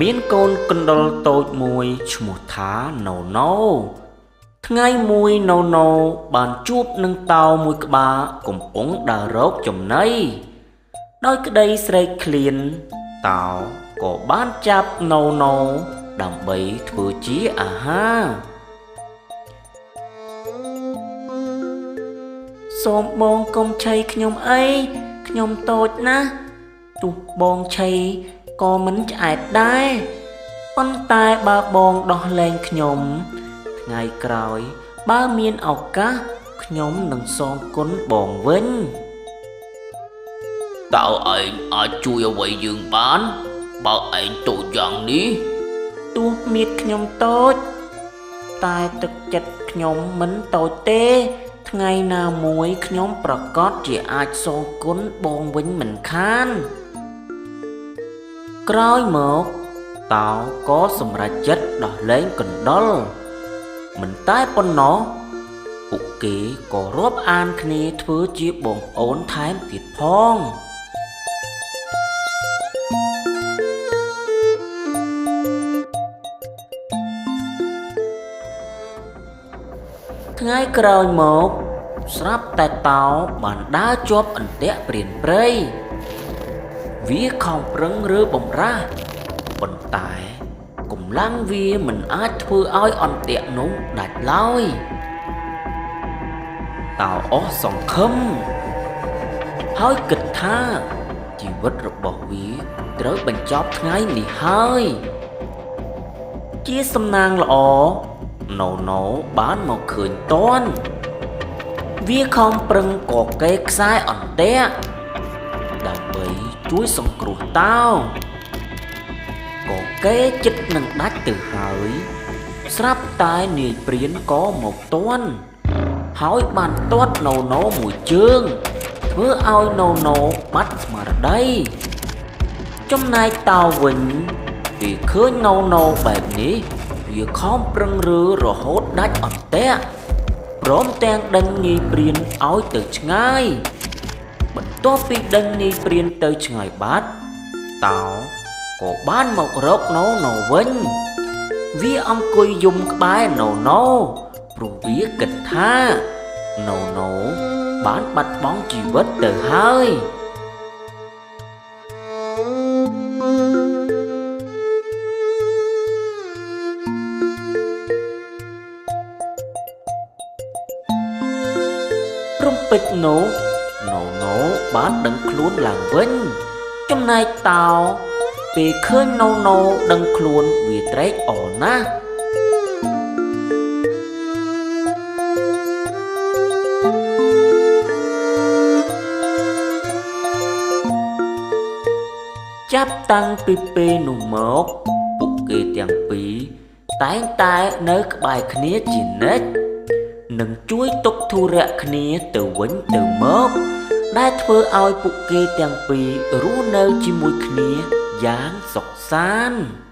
មានកូនកណ្ដុរតូចមួយឈ្មោះថាណូណូថ្ងៃមួយណូណូបានជួបនឹងតោមួយក្បាលកំពុងដើររកចំណីដោយក្តីស្រេកឃ្លានតោក៏បានចាប់ណូណូដើម្បីធ្វើជាអាហារសូមបងកុំឆីខ្ញុំអីខ្ញុំតូចណាស់ទោះបងឆីក៏មិនឆ្អែតដែរប៉ុន្តែបើបងដោះលែងខ្ញុំថ្ងៃក្រោយបើមានឱកាសខ្ញុំនឹងសងគុណបងវិញតើឯងអាចជួយអ្វីយើងបានបើឯងតូចយ៉ាងនេះទោះមៀតខ្ញុំតូចតែទឹកចិត្តខ្ញុំមិនតូចទេថ្ងៃណាមួយខ្ញុំប្រកាសជាអាចសងគុណបងវិញមិនខានក្រោយមកតោក៏សម្រេចចិត្តដោះលែងកណ្ដុរមិនតែប៉ុណ្ណោះពួកគេក៏រាប់អានគ្នាធ្វើជាបងប្អូនថែមទៀតផងថ្ងៃក្រោយមកស្រាប់តែតោបានដើរជាប់អន្ទាក់ព្រានព្រៃវាខំប្រឹងរើបំរាស់ប៉ុន្តែកម្លាំងវាមិនអាចធ្វើឲ្យអន្ទាក់នោះដាច់ឡើយតោអស់សង្ឃឹមហើយគិតថាជីវិតរបស់វាត្រូវបញ្ចប់ថ្ងៃនេះហើយជាសំណាងល្អណូណូបានមកឃើញតន់វាខំប្រឹងកកេខ្សែអន្ទាក់ដើម្បីជួយសង្គ្រោះតោកកេចិត្តនឹងដាច់ទៅហើយស្រាប់តែនាយព្រានក៏មកតន់ហើយបានទាត់ណូណូមួយជើងធ្វើឲ្យណូណូបាត់ស្មារតីចំណែកតោវិញពេលឃើញណូណូបែបនេះវាខំប្រឹងរើរហូតដាច់អន្ទាក់ព្រមទាំងដេញនាយព្រានឲ្យទៅឆ្ងាយបន្ទាប់ពីដេញនាយព្រានទៅឆ្ងាយបាត់តោក៏បានមករកណូណូវិញវាអង្គុយយំក្បែរណូណូព្រោះវាគិតថាណូណូបានបាត់បង់ជីវិតទៅហើយរំពេចនោះណូណូបានដឹងខ្លួនឡើងវិញចំណែកតោពេលឃើញណូណូដឹងខ្លួនវាត្រេកអរណាស់ចាប់តាំងពីពេលនោះមកពួកគេទាំងពីរតែងតែនៅក្បែរគ្នាជានិច្ចនិងជួយទុកធុរៈគ្នាទៅវិញទៅមកដែលធ្វើឲ្យពួកគេទាំងពីររស់នៅជាមួយគ្នាយ៉ាងសុខសាន្ត។